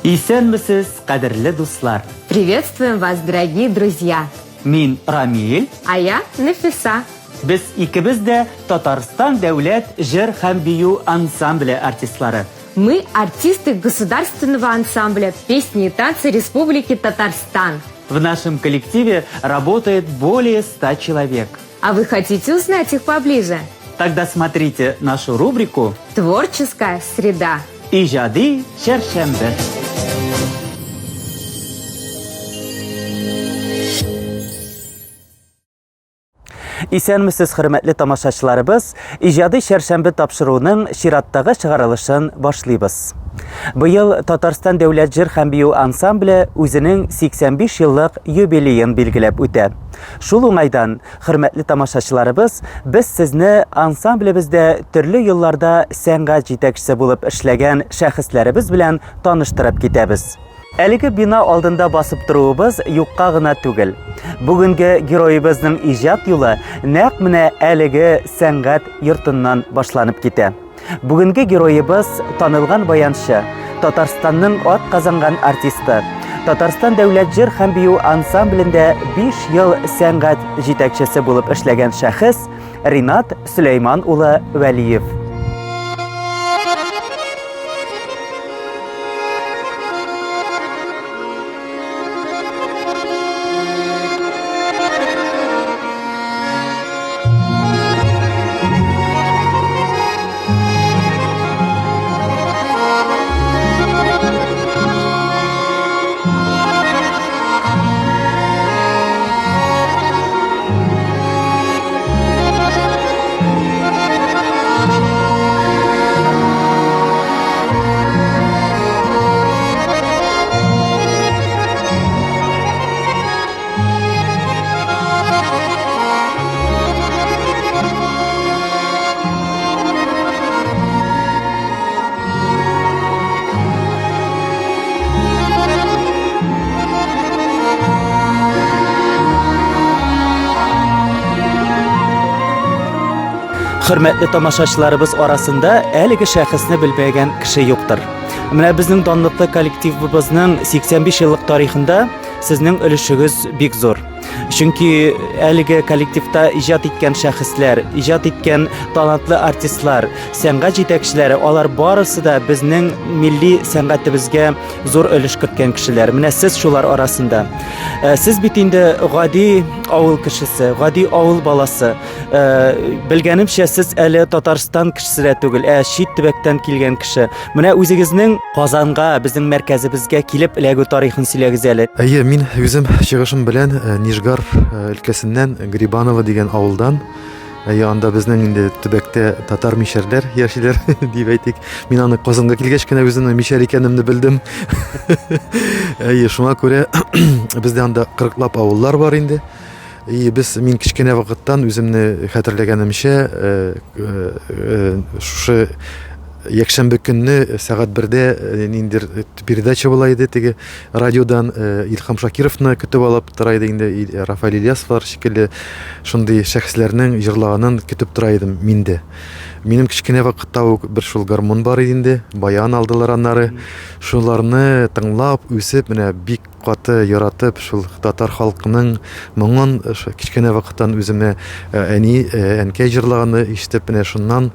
Исәнмесез, кадерле дуслар! Приветствуем вас, дорогие друзья! Мин Рамиль. А я Нафиса. Без икебез дә Татарстан дәүләт җыр һәм бию ансамбле артистлары. Мы артисты государственного ансамбля песни и танцы Республики Татарстан. В нашем коллективе работает более 100 человек. А вы хотите узнать их поближе? Тогда смотрите нашу рубрику «Творческая среда». Иҗади чәршәмбе. Исәнмесез, хөрмәтле тамашачыларыбыз. Иҗади чәршәмбе тапшыруының чираттагы чыгарылышын башлыйбыз. Быел Татарстан дәүләт җыр һәм бию ансамбле үзенең 85 еллык юбилеен билгеләп үтә. Шул уңайдан, хөрмәтле тамашачыларыбыз, без сезне ансамблебездә төрле елларда сәнгать җитәкчесе булып эшләгән шәхесләребез белән таныштырып китәбез. Әлеге бина алдында басып торуыбыз юкка гына түгел. Бүгенге героебызның иҗат юлы нәкъ менә әлеге сәнгать йортыннан башланып китә. Бүгенге героебыз танылган баянчы, Татарстанның ат казанган артисты, Татарстан дәүләт җыр һәм бию ансамблендә 5 ел сәнгать җитәкчесе булып эшләгән шәхес Ринат Сөләйман улы Вәлиев. Хөрмәтле тамашачыларыбыз арасында әлеге шәхесне белмәгән кеше юктыр. Менә безнең данлыклы коллективыбызның 85 еллык тарихында сезнең өлешегез бик зур. Чөнки әлеге коллективта иҗат иткән шәхесләр, иҗат иткән талантлы артистлар, сәнгать җитәкчеләре, алар барысы да безнең милли сәнгатебезгә зур өлеш керткән кешеләр. Менә сез шулар арасында. Э, сез бит инде гади авыл кешесе, гади авыл баласы. Э, белгәнемчә, сез әле Татарстан кешесе дә түгел, ә чит төбәктән килгән кеше. Менә үзегезнең Казанга, безнең мәркәзебезгә килеп эләгү тарихын сөйләгез әле. Әйе, мин үзем чыгышым белән э, Нижгар өлкәсеннән Грибаново дигән авылдан. Әйе, анда безнең инде төбәктә татар мишәрләр яшиләр, дип әйтик. Мин аны Казанга килгәч кенә үземнең мишәр икәнемне белдем. Әйе, шуңа күрә бездә анда кырыклап авыллар бар инде. И без мин кечкенә вакыттан үземне хәтерләгәнемчә, э, э, э, шушы якшәмбе көнне сәгать бердә ниндидер передача була иде теге радиодан Илһам Шакировны көтеп алып тора иде инде Рафаэль Ильясовлар шикелле шундый шәхесләрнең җырлаганын көтеп тора идем мин дә. Минем кечкенә вакытта ук бер шул гармун бар иде инде, баян алдылар аннары. Шуларны тыңлап үсеп, менә бик каты яратып, шул татар халкының моңын кечкенә вакыттан үземә әни, әнкәй җырлаганны ишетеп, менә шуннан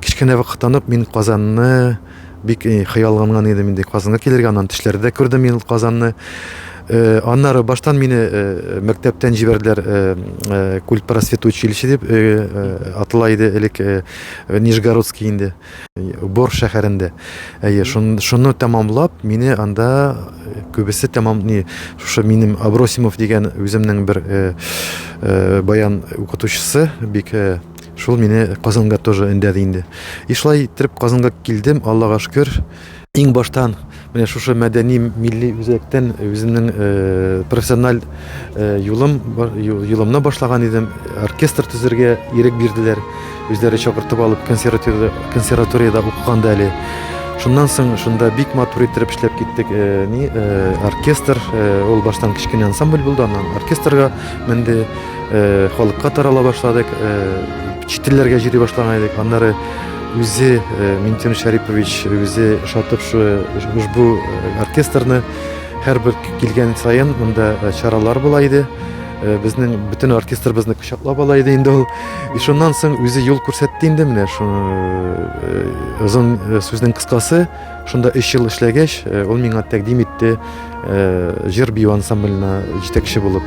кечкенә вакыттан ук мин Казанны бик хыялланган идем инде Казанга килергә, аннан төшләрдә күрдем мин Казанны. Аннары баштан мине мәктәптән җибәрделәр, культпросвет училище дип атала иде элек, Нижегородский инде, Бор шәһәрендә. Әйе, шуны тәмамлап, мине анда күбесе тәмам, ни, шушы минем Абросимов дигән үземнең бер баян укытучысы, бик шул мине Казанга тоже өндәде инде. И шулай иттереп Казанга килдем, Аллага шөкер. Иң баштан менә шушы мәдәни милли үзәктән үземнең профессиональ юлым юлымны башлаган идем. Оркестр төзергә ирек бирделәр. Үзләре чакыртып алып консерваториядә консерваториядә укыганда әле. Шуннан соң шунда бик матур иттереп эшләп киттек. Ни оркестр, ул баштан кечкенә ансамбль булды, аннан оркестрга менде. Халыкка тарала башладык, чит илләргә йөри башлаган идек. Аннары үзе Минтимер Шәрипович үзе ошатып шу ушбу оркестрны һәрбер килгән саен монда чаралар була иде. Безнең бөтен оркестр безне кочаклап ала иде инде ул. И шуннан соң үзе юл күрсәтте инде менә шуны озын сүзнең кыскасы, шунда 3 ел эшләгәч, ул миңа тәкъдим итте җыр бию ансамбленә җитәкче булып.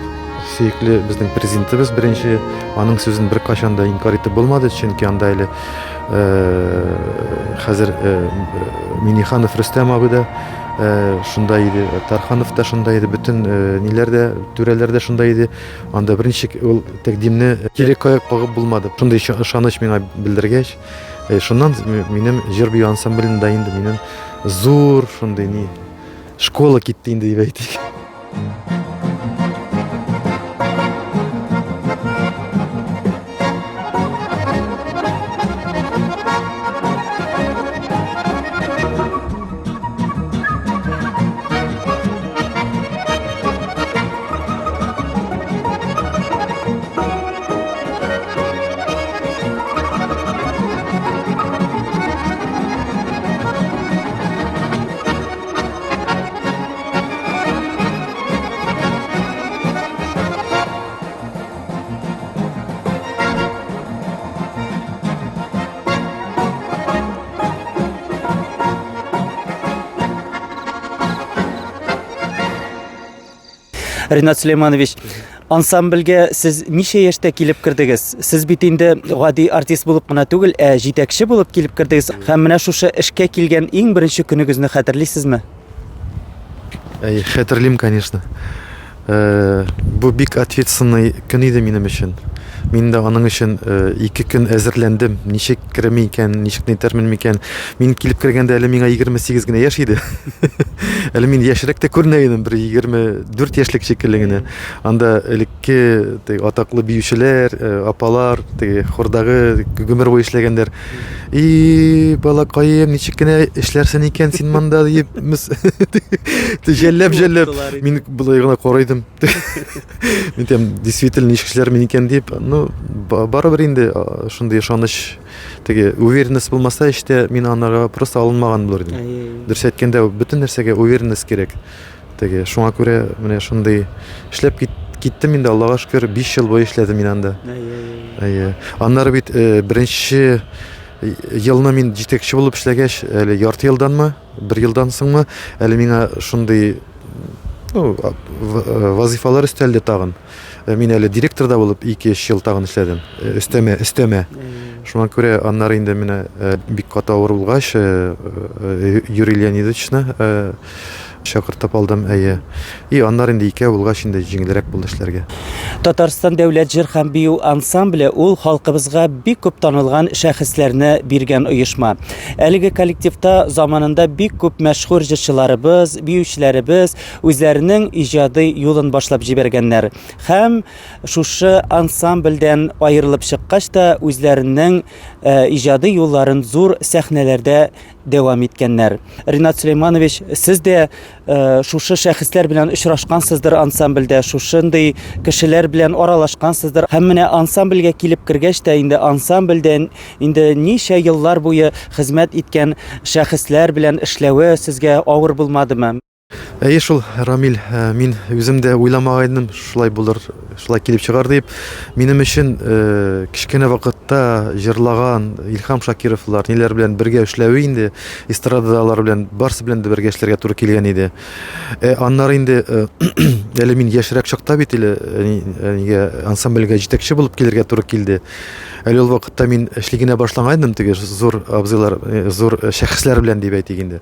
Сөекле безнең президентыбыз беренче, аның сүзен беркайчан да инкар итеп булмады, чөнки анда әле хәзер Миниханов Рөстәм абый да шунда иде, Тарханов та шунда иде, бөтен ниләр дә, түрәләр дә шунда иде. Анда берничек ул тәкъдимне кире кагып булмады. Шундый ышаныч миңа белдергәч, шуннан минем җыр бию ансамблендә инде минем зур шундый ни школа китте инде дип әйтик. Ринат Сөләйманович, ансамбльгә сез ничә яшьтә килеп кердегез? Сез бит инде гади артист булып кына түгел, ә җитәкче булып килеп кердегез. Һәм менә шушы эшкә килгән иң беренче көнегезне хәтерлисезме? Әй, хәтерлим, конечно. Э, бу бик ответственный көн иде минем өчен. Мин дә аның өчен э, ике көн әзерләндем. Ничек керем икән, ничек нитәрмен микән. Мин килеп кергәндә әле миңа 28 генә яшь иде. Әле мин яшьрәк тә күренә идем, бер 24 яшьлек шикелле генә. Анда элекке теге атаклы биючеләр, э, апалар, теге хордагы гомер буе эшләгәннәр. И, балакаем, ничек кенә эшләрсен икән син монда дип, җәлләп җәлләп. Мин болай гына карыйдым. Мин әйтәм, действительно ничек эшләрмен икән дип. Ну, барыбер инде шундый ышаныч, теге уверенность булмаса эштә мин анарга просто алынмаган булыр идем. Дөрес әйткәндә, бөтен нәрсәгә уверенность кирәк. Теге, шуңа күрә менә шундый эшләп кит, киттем инде, Аллага шөкер, 5 ел буе эшләдем мин анда. Әйе. Аннары бит э, беренче елны мин җитәкче булып эшләгәч, әле ярты елданмы, бер елдан соңмы, әле миңа шундый ну, э, вазифалар өстәлде тагын. Э, мин әле директор да булып 2-3 ел тагын эшләдем. Өстәмә, өстәмә. Шуңа күрә аннары инде менә бик каты авыр булгач, Юрий Леонидовичны Чакыртып алдым, әйе. И аннары инде икәү булгач инде җиңелрәк булды эшләргә. Татарстан дәүләт җыр һәм бию ансамбле ул халкыбызга бик күп танылган шәхесләрне биргән оешма. Әлеге коллективта заманында бик күп мәшһүр җырчыларыбыз, биючеләребез үзләренең иҗади юлын башлап җибәргәннәр. Һәм шушы ансамбльдән аерылып чыккач та үзләренең э, иҗади юлларын зур сәхнәләрдә дәвам иткәннәр. Ринат Сөләйманович, сез дә э, шушы шәхесләр белән очрашкансыздыр ансамбльдә, шушындый кешеләр белән аралашкансыздыр. Һәм менә ансамбльгә килеп кергәч тә инде ансамбльдән инде ничә еллар буе хезмәт иткән шәхесләр белән эшләве сезгә авыр булмадымы? Әйе шул, Рамил, э, мин үзем дә уйламаган идем, шулай булыр, шулай килеп чыгар дип. Минем өчен э, кечкенә вакытта җырлаган Илһам Шакировлар, ниләр белән бергә эшләве инде, эстрадада алар белән барсы белән дә бергә эшләргә туры килгән иде. Э, аннары инде э, әле мин яшьрәк чакта бит әле э, нигә ансамбльгә җитәкче булып килергә туры килде. Әле ул вакытта мин эшли генә башлаган идем теге зур абзыйлар, э, зур шәхесләр белән дип әйтик инде.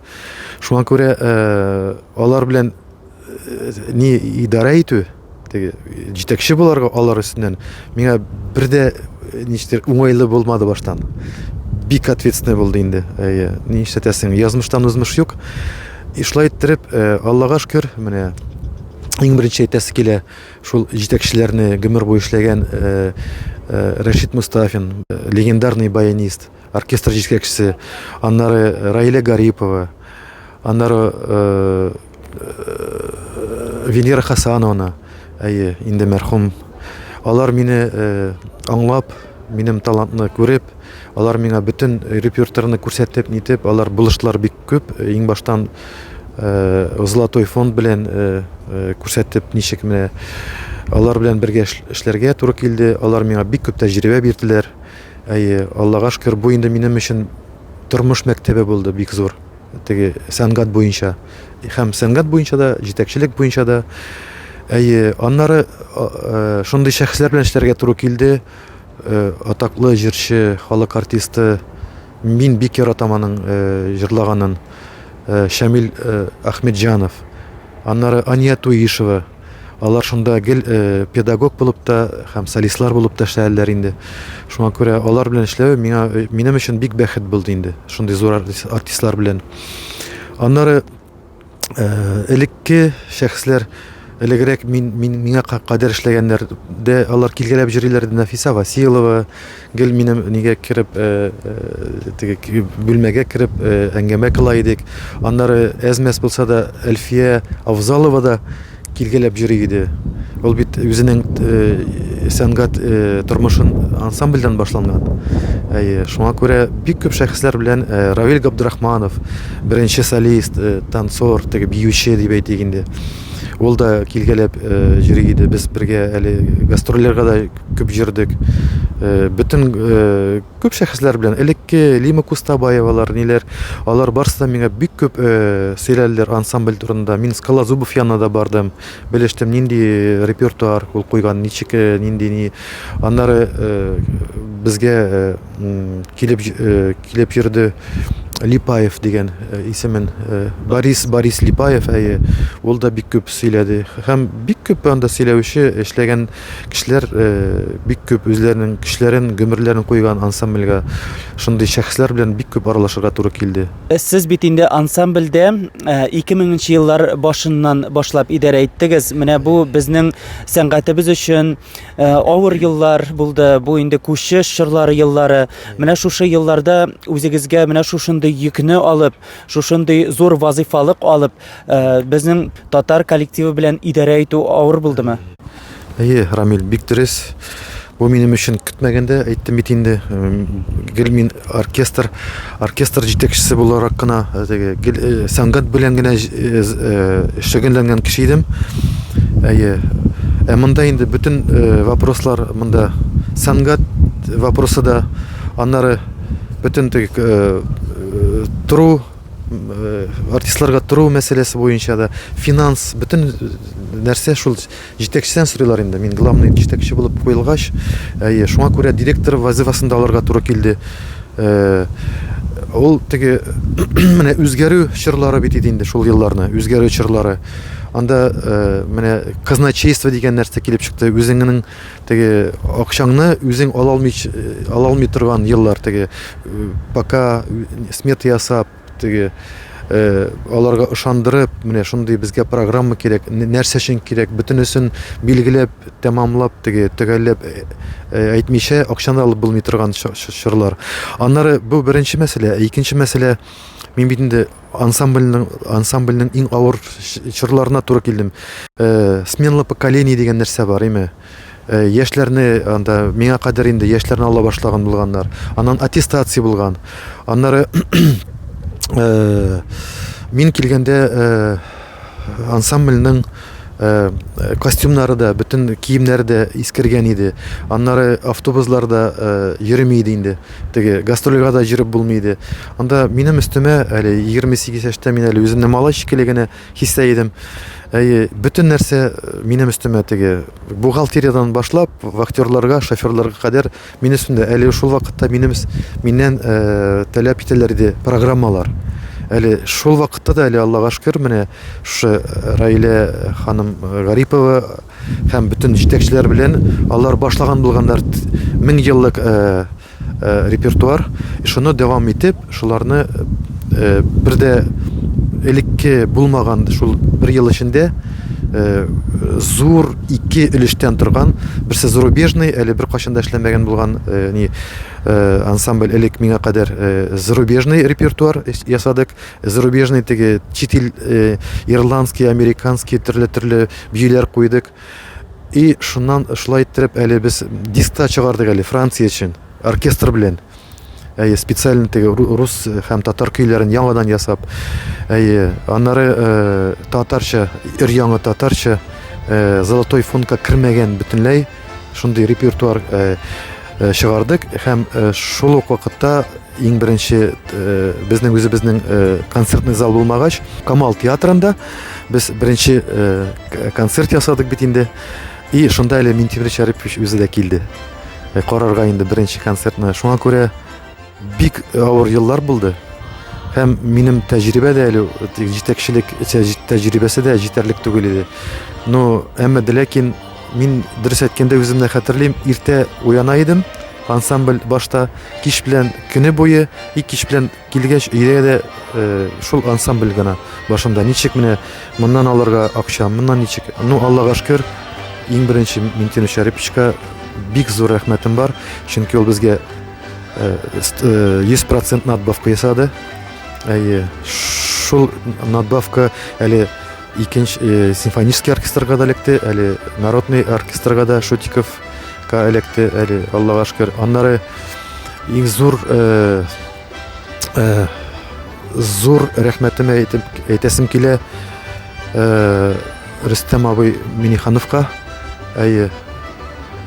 Шуңа күрә э, алар белән э, ни идарә итү, теге җитәкче буларга алар өстеннән миңа бер дә э, ничектер уңайлы булмады баштан. Бик ответственный булды инде. Әйе, ни эшләтәсең? Язмыштан узмыш юк. И шулай иттереп, Аллага шөкер, менә иң беренче әйтәсе килә, шул җитәкчеләрне гомер буе эшләгән Рәшит Мустафин, легендарный баянист, оркестр җитәкчесе, аннары Раилә Гарипова, аннары э, э, Венера Хасановна, әйе, инде мәрхүм. Алар мине э, аңлап, минем талантны күреп, алар миңа бөтен репертуарны күрсәтеп, нитеп, алар булыштылар бик күп. Иң баштан Золотой фонд белән күрсәтеп, ничек менә алар белән бергә эшләргә туры килде. Алар миңа бик күп тәҗрибә бирделәр. Әйе, Аллага шөкер, бу инде минем өчен тормыш мәктәбе булды бик зур. Теге сәнгать буенча. Һәм сәнгать буенча да, җитәкчелек буенча да. Әйе, аннары шундый шәхесләр белән эшләргә туры килде. Атаклы җырчы, халык артисты. Мин бик яратам аның җырлаганын. Шамил Ахмедҗанов. Аннары Ания Туишева. Алар шунда гел педагог булып та һәм солистлар булып та эшләделәр инде. Шуңа күрә алар белән эшләү миңа минем өчен бик бәхет булды инде. Шундый зур артистлар белән. Аннары элекке шәхесләр элегрәк мин, мин миңа кадәр эшләгәннәр дә алар килгәләп йөриләр иде. Нафиса Василова гел минем нигә кереп теге бүлмәгә кереп әңгәмә кыла идек. Аннары әз-мәз булса да Әлфия Авзалова да килгәләп йөри иде. Ул бит үзенең сәнгать тормышын ансамбльдән башланган. Әйе, шуңа күрә бик күп шәхесләр белән Равил Габдрахманов, беренче солист, танцор, теге биюче дип әйтик инде. Ул да килгәләп йөри иде. Без бергә әле гастрольләргә дә күп йөрдек. Бөтен күп шәхесләр белән, элекке Лима Кустабаевалар, ниләр, алар барысы да миңа бик күп сөйләделәр ансамбль турында. Мин Скалозубов янына да бардым, белештем, нинди репертуар ул куйган, ничек, нинди ни. Аннары безгә килеп килеп йөрде Липаев дигән исемен Борис Борис Липаев, әйе, ул да бик күп сөйләде. Һәм бик күп анда сөйләүче, эшләгән кешеләр бик күп үзләренең көчләрен, гомерләрен куйган ансамбльгә. Шундый шәхесләр белән бик күп аралашырга туры килде. Сез бит инде ансамбльдә 2000 нче еллар башыннан башлап идарә иттегез. Менә бу безнең сәнгатебез өчен авыр еллар булды. Бу инде күчеш чорлары еллары. Менә шушы елларда үзегезгә менә шушындый йөкне алып, шушындый зур вазыйфалык алып, безнең татар коллективы белән идарә итү авыр булдымы? Әйе, Рамил, бик дөрес. Бу минем өчен көтмәгәндә әйттем бит инде. Гел мин оркестр, оркестр җитәкчесе буларак кына, теге гел сәнгать белән генә шөгыльләнгән кеше идем. Әйе. Ә монда инде бөтен вопрослар монда сәнгать вопросы да, аннары бөтен теге тору артистларга тору мәсьәләсе буенча да, финанс, бөтен нәрсә шул җитәкчедән сорыйлар инде. Мин главный җитәкче булып куелгач, әйе, шуңа күрә директор вазифасын да алырга туры килде. Ул теге менә үзгәрү чорлары бит иде инде шул елларны, үзгәрү чорлары. Анда менә казначейство дигән нәрсә килеп чыкты. Үзеңнең теге акчаңны үзең ала алмый ала алмый торган еллар теге пока смета ясап теге аларга ышандырып менә шундый безгә программа кирәк нәрсә өчен кирәк бөтенесен билгеләп тәмамлап теге төгәлләп әйтмичә акчаны алып булмый торган чорлар аннары бу беренче мәсьәлә икенче мәсьәлә мин бит инде ансамбльнең ансамбльнең иң авыр чорларына туры килдем. Э, сменлы поколение дигән нәрсә бар, име? Э, яшьләрне анда миңа кадәр инде яшьләрне ала башлаган булганнар. Аннан аттестация булган. Аннары э, мин килгәндә э, ансамбльнең э, костюмнары да, бөтен киемнәре дә искергән иде. Аннары автобуслар да э, йөреми иде инде. Теге гастрольгә дә йөреп булмый иде. Анда минем өстемә әле 28 яшьтә мин әле үземне малай шикелле генә хис итә идем. Әйе, бөтен нәрсә э, минем өстемә теге бухгалтериядән башлап, вахтерларга, шоферларга кадәр Мин өстендә әле шул вакытта минем миннән э, таләп итәләр иде программалар. Әле шул вакытта да әле Аллага шөкер, менә шушы э, Раилә ханым э, Гарипова һәм бөтен җитәкчеләр белән алар башлаган булганнар мең еллык э, э, репертуар. Шуны дәвам итеп, шуларны э, бер дә элекке булмаган шул бер ел эчендә э, зур ике өлештән торган, берсе зарубежный, әле беркайчан да эшләмәгән булган э, ни э, ансамбль элек миңа кадәр э, зарубежный репертуар ясадык. Зарубежный теге чит ил э, ирландский, американский төрле-төрле биюләр куйдык. И шуннан шулай иттереп әле без дискта чыгардык әле Франция өчен оркестр белән. Әйе, специально теге рус һәм татар көйләрен яңадан ясап. Әйе, аннары э, татарча, өр-яңа татарча э, золотой фондка кермәгән бөтенләй шундый репертуар э, э, чыгардык һәм э, шул ук вакытта иң беренче э, безнең үзебезнең э, концертный зал булмагач, Камал театрында без беренче э, концерт ясадык бит инде. И шунда әле Минтимер Шәрипович үзе дә килде. Карарга инде беренче концертны. Шуңа күрә бик авыр еллар булды. Һәм минем тәҗрибә дә әле җитәкчелек тәҗрибәсе дә җитәрлек түгел иде. Но әмма дә ләкин мин дөрес әйткәндә үземне хәтерлим, иртә уяна идем, ансамбль башта кич белән көне буе и кич белән килгәч өйдә дә э, шул ансамбль гына башымда. Ничек менә моннан алырга акча, моннан ничек. Ну, Аллага шөкер, иң беренче Минтимер Шәриповичка бик зур рәхмәтем бар, чөнки ул безгә 100 э, процент надбавка ясады. Әйе, шул надбавка әле икенче э, симфонический оркестрга да эләкте, әле народный оркестрга да Шутиковка эләкте, әле Аллага шөкер. Аннары иң зур э, э, зур рәхмәтемә әйтеп әйтәсем килә э, Рөстәм абый Минихановка. Әйе.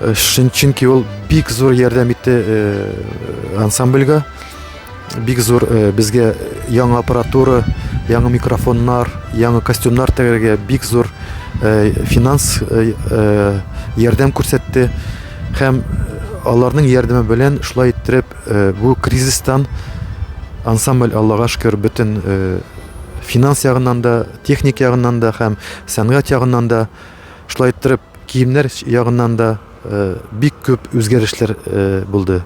Э, чөнки ул бик зур ярдәм итте э, ансамбльгә. Бик зур э, безгә яңа аппаратура, яңа микрофоннар, яңа костюмнар тегәргә бик зур э, финанс э, ярдәм күрсәтте. Һәм аларның ярдәме белән шулай иттереп бу кризистан ансамбль Аллага шөкер бөтен финанс ягыннан да, техник ягыннан да һәм сәнгать ягыннан да шулай иттереп киемнәр ягыннан да бик күп үзгәрешләр булды.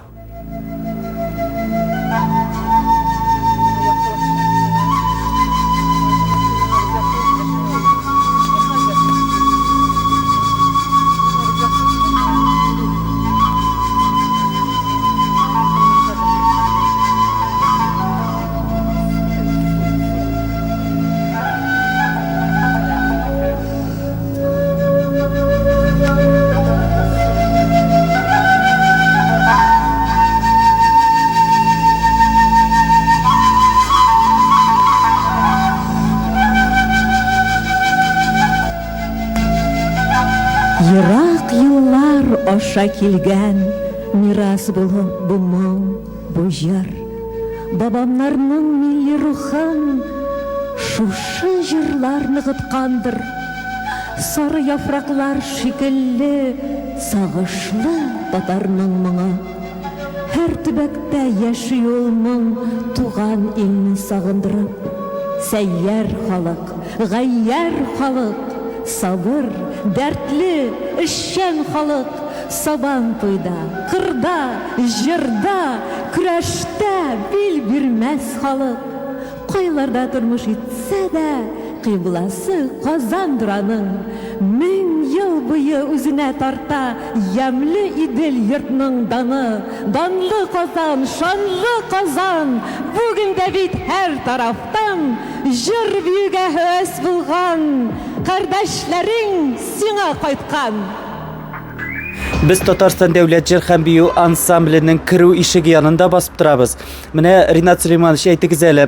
Ерак еллар аша килгән мирас булып бу моң, бу җыр. Бабамнарның милли рухын шушы җырлар ныгыткандыр. Сары яфраклар шикелле сагышлы татарның моңы. Һәр төбәктә яши ул моң туган илне сагындырып. Сәйяр халык, гайяр халык, сабыр, дәртле, эшчән халык, Сабан туйда, кырда, җырда, көрәштә бил бирмәс халык. Кайларда тормыш итсә дә, кыйбласы Казандыр аның. Мең ел буе үзенә тарта ямьле Идел йортның даны. Данлы Казан, шанлы Казан, бүген дә бит һәр тарафтан җыр-биюгә һәвәс булган кардәшләрең сиңа кайткан. Без Татарстан дәүләт җыр һәм бию ансамбленең керү ишеге янында басып торабыз. Менә Ринат Сөләйманович, әйтегез әле,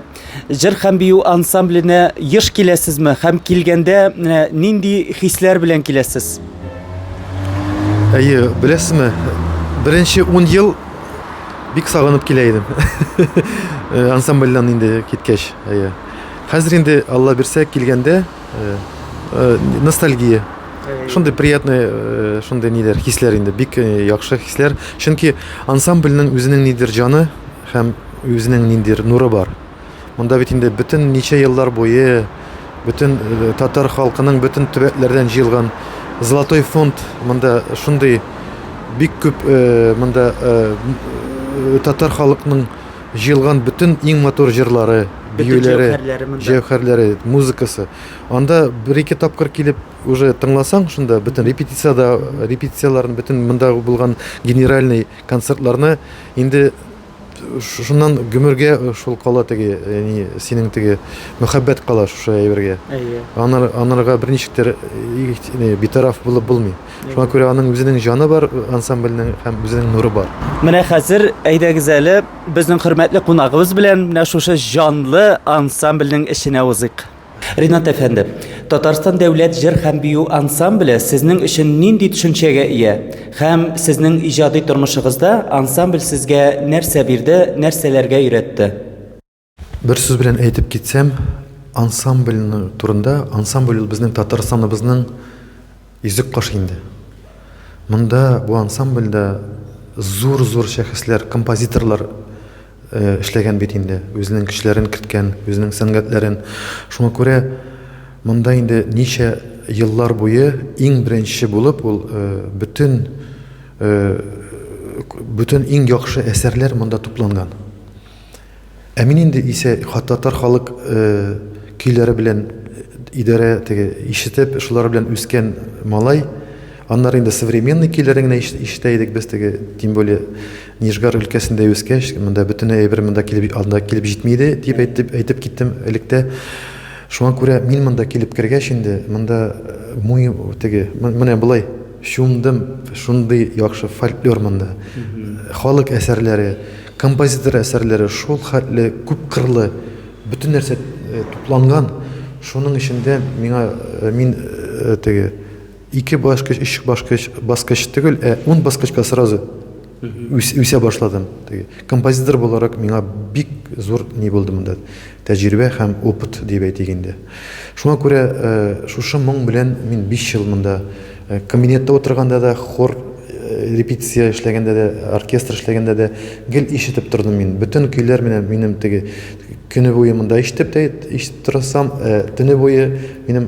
җыр һәм бию ансамбленә еш киләсезме һәм килгәндә менә нинди хисләр белән киләсез? Әйе, беләсезме, беренче 10 ел бик сагынып килә идем. Э, ансамбльдән инде киткәч, әйе. Хәзер инде Алла бирсә килгәндә, э, э, ностальгия. Шундый приятный, э, шундый ниләр, хисләр инде, бик э, яхшы хисләр. Чөнки ансамбльнең үзенең нидер җаны һәм үзенең ниндидер нуры бар. Монда бит инде бөтен ничә еллар буе бөтен э, татар халкының бөтен төбәкләрдән җыелган золотой фонд монда шундый бик күп монда татар халыкның җыелган бөтен иң матур җырлары, биюләре, җәүһәрләре, музыкасы. Анда бер-ике тапкыр килеп уже тыңласаң, шунда бөтен репетициядә, репетицияләрне, бөтен монда булган генеральный концертларны инде шуннан гомергә шул кала теге, ни, синең теге мәхәббәт кала шушы әйбергә. Әйе. Анар, анарга берничектер битараф булып булмый. Шуңа күрә аның үзенең җаны бар ансамбльнең һәм үзенең нуры бар. Менә хәзер әйдәгез әле безнең хөрмәтле кунагыбыз белән менә шушы җанлы ансамбльнең эченә узыйк. Ринат әфәнде, Татарстан дәүләт җыр һәм бию ансамбле сезнең өчен нинди төшенчәгә ия? Һәм сезнең иҗади тормышыгызда ансамбль сезгә нәрсә бирде, нәрсәләргә өйрәтте? Бер сүз белән әйтеп китсәм, ансамбльне турында, ансамбль ул безнең Татарстаныбызның йөзек кашы инде. Монда бу ансамбльдә зур-зур шәхесләр, композиторлар эшләгән бит инде, үзенең көчләрен керткән, үзенең сәнгатьләрен. Шуңа күрә монда инде ничә еллар буе иң беренче булып ул бөтен бөтен иң яхшы әсәрләр монда тупланган. Ә мин инде исә татар халык көйләре белән идарә теге ишетеп, шулар белән үскән малай. Аннары инде современный көйләрен генә ишетә идек без теге, тем более Нижгар өлкәсендә үскәч, монда бөтен әйбер монда килеп анда килеп җитми иде дип әйтеп әйтеп киттем электә. Шуңа күрә мин монда килеп кергәч инде, монда муй теге менә болай чумдым, шундый яхшы фольклор монда. Халык әсәрләре, композитор әсәрләре шул хәтле күпкырлы, бөтен нәрсә тупланган. Шуның эчендә миңа мин теге Ике баскыч, өч баскыч, баскыч түгел, ә ун баскычка сразу үсә башладым. Теге композитор буларак миңа бик зур ни булды монда. Тәҗрибә һәм опыт дип әйтик инде. Шуңа күрә э, шушы моң белән мин 5 ел монда э, кабинетта утырганда да, хор э, репетиция эшләгәндә дә, оркестр эшләгәндә дә гел ишетеп тордым мин. Бөтен көйләр менә минем теге Көне буе монда ишетеп тә ишетеп торсам, э, төне буе минем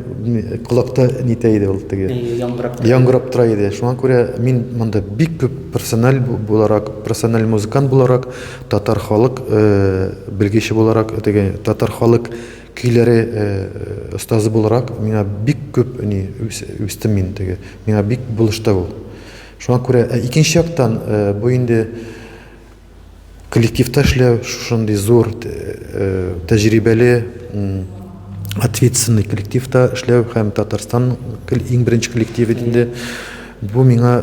колакта нитә иде ул теге. Яңгырап тора. Яңгырап тора иде. Шуңа күрә мин монда бик күп профессиональ буларак, профессиональ музыкант буларак, татар халык э, белгече буларак, теге татар халык көйләре э, остазы буларак миңа бик күп ни үстем мин теге. Миңа бик булышты ул. Шуңа күрә икенче яктан бу инде Коллективта эшләү, шушындый зур тәҗрибәле, ответственный коллективта эшләү һәм Татарстан иң беренче коллектив инде. Бу миңа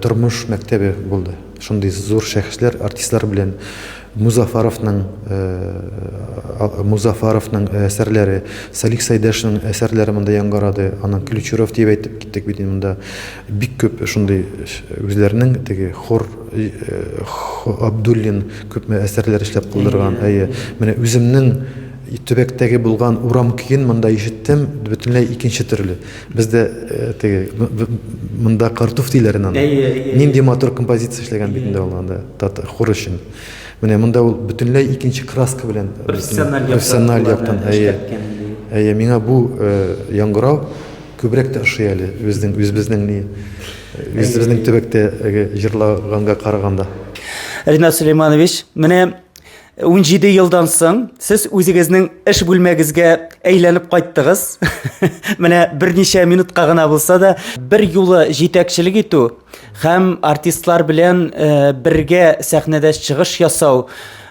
тормыш мәктәбе булды. Шундый зур шәхесләр, артистлар белән Музафаровның Музафаровның әсәрләре, Салих Сайдашның әсәрләре монда яңгырады. Аның Ключеров дип әйтеп киттек бит монда. Бик күп шундый үзләренең теге хор Абдуллин күпме әсәрләр эшләп калдырган. Әйе. Менә үземнең төбәктәге булган урам көен монда ишеттем, бөтенләй икенче төрле. Бездә э, теге монда картуф диләр аны. Нинди матур композиция эшләгән бит инде ул анда хор өчен. Менә монда ул бөтенләй икенче краска белән профессиональ яктан. Әйе. Әйе, миңа бу э, яңгырау Күбрәк тә ошый әле безнең үзебезнең ни үзебезнең төбәктә җырлаганга караганда. Ринат Сулейманович, менә 17 елдан соң сез үзегезнең эш бүлмәгезгә әйләнеп кайттыгыз. Менә берничә минутка гына булса да, бер юлы җитәкчелек итү һәм артистлар белән э, бергә сәхнәдә чыгыш ясау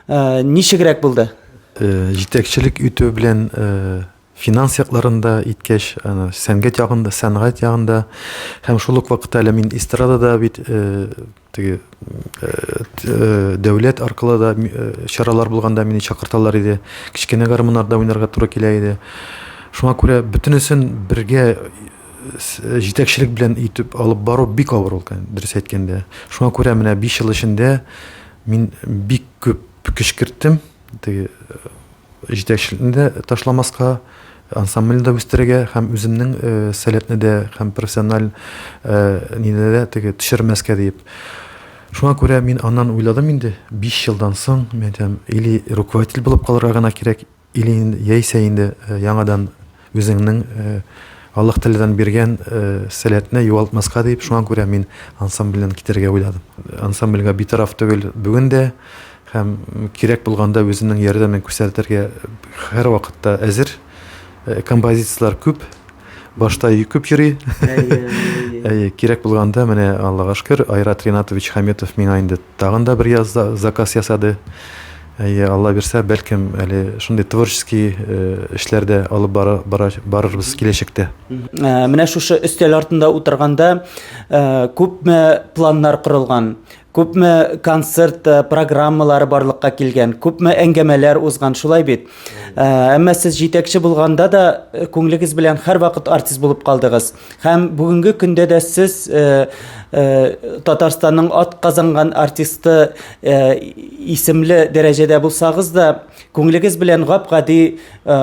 э, ничегрәк булды? Э, җитәкчелек итү белән Финанс якларында иткәч, аны сәнгать ягында, сәнгать ягында һәм шул ук вакытта әле мин эстрадада бит теге дәүләт аркылы да чаралар булганда мине чакырталар иде. Кечкенә гармуннарда уйнарга туры килә иде. Шуңа күрә бөтенесен бергә җитәкчелек белән итеп алып бару бик авыр ул, дөрес әйткәндә. Шуңа күрә менә 5 ел эчендә мин бик күп көч керттем. Теге Җитәкчелекне дә ташламаска, ансамбльне дә үстерергә һәм үземнең сәләтне дә һәм профессиональ нине дә теге төшермәскә диеп. Шуңа күрә мин аннан уйладым инде, 5 елдан соң, мин әйтәм, или руководитель булып калырга гына кирәк, или яисә инде яңадан үзеңнең Аллаһ Тәгаләдән биргән сәләтне югалтмаска дип, шуңа күрә мин ансамбльдән китәргә уйладым. Ансамбльгә битараф түгел бүген дә һәм кирәк булганда үземнең ярдәмен күрсәтергә һәрвакытта әзер. Композицияләр күп, башта күп йөри. Әйе, кирәк булганда, менә Аллага шөкер, Айрат Ринатович Хаметов миңа инде тагын да бер яз заказ ясады. Әйе, Алла бирсә, бәлкем әле шундый творческий э, эшләр дә алып бара, бара, барырбыз киләчәктә. Э, менә шушы өстәл артында утырганда э, күпме планнар корылган, күпме концерт программалары барлыкка килгән, күпме әңгәмәләр узган, шулай бит. Әмма сез җитәкче булганда да күңелегез белән һәрвакыт артист булып калдыгыз. Һәм бүгенге көндә дә сез э, э, Татарстанның ат казанган артисты э, исемле дәрәҗәдә булсагыз да, күңелегез белән гап-гади э,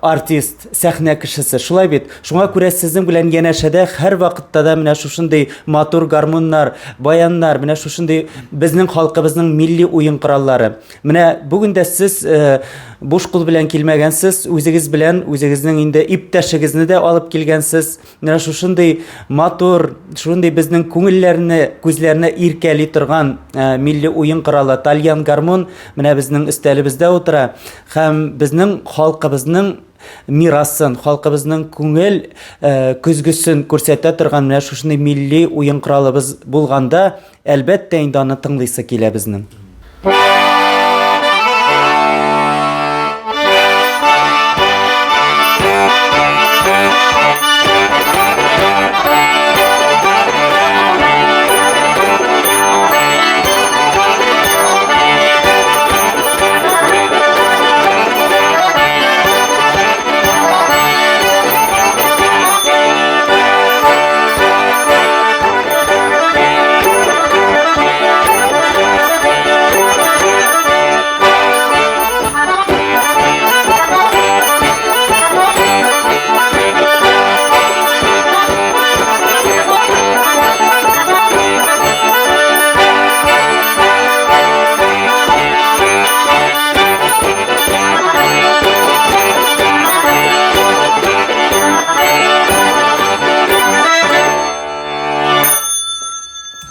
артист, сәхнә кешесе. Шулай бит. Шуңа күрә сезнең белән янәшәдә һәрвакытта да менә шушындый матур гармуннар, баяннар, менә шушындый безнең халкыбызның милли уен кораллары. Менә бүген дә сез э, буш кул белән килмәгәнсез, үзегез белән үзегезнең инде иптәшегезне дә алып килгәнсез. Менә шушындый матур, шундый безнең күңелләрне, күзләрне иркәли торган э, милли уен коралы тальян гармун менә безнең өстәлебездә утыра һәм безнең халкыбызның мирасын, халкыбызның күңел э, көзгесен күрсәтә торган менә шушындый милли уен коралыбыз булганда, Әлбәттә инде аны тыңлыйсы килә безнең.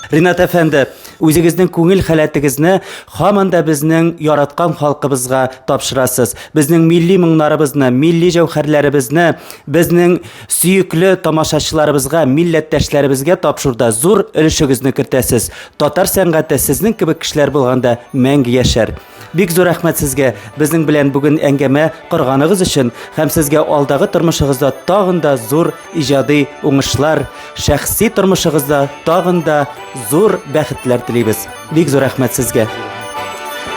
Ринат әфәнде, үзегезнең күңел халәтегезне һаман да безнең яраткан халкыбызга тапшырасыз. Безнең милли моңнарыбызны, милли җәүһәрләребезне безнең сөекле тамашачыларыбызга, милләттәшләребезгә тапшыруда зур өлешегезне кертәсез. Татар сәнгате сезнең кебек кешеләр булганда мәңге яшәр. Бик зур рәхмәт сезгә безнең белән бүген әңгәмә корганыгыз өчен һәм сезгә алдагы тормышыгызда тагын да зур иҗади уңышлар, шәхси тормышыгызда тагын да зур бәхетләр телибез. Бик зур рәхмәт сезгә.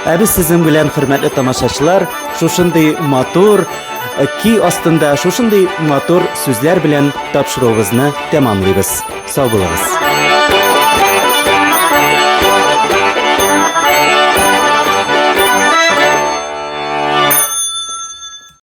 Ә без сезнең белән, хөрмәтле тамашачылар, шушындый матур э, ки астында шушындый матур сүзләр белән тапшыруыбызны тәмамлыйбыз. Сау булыгыз.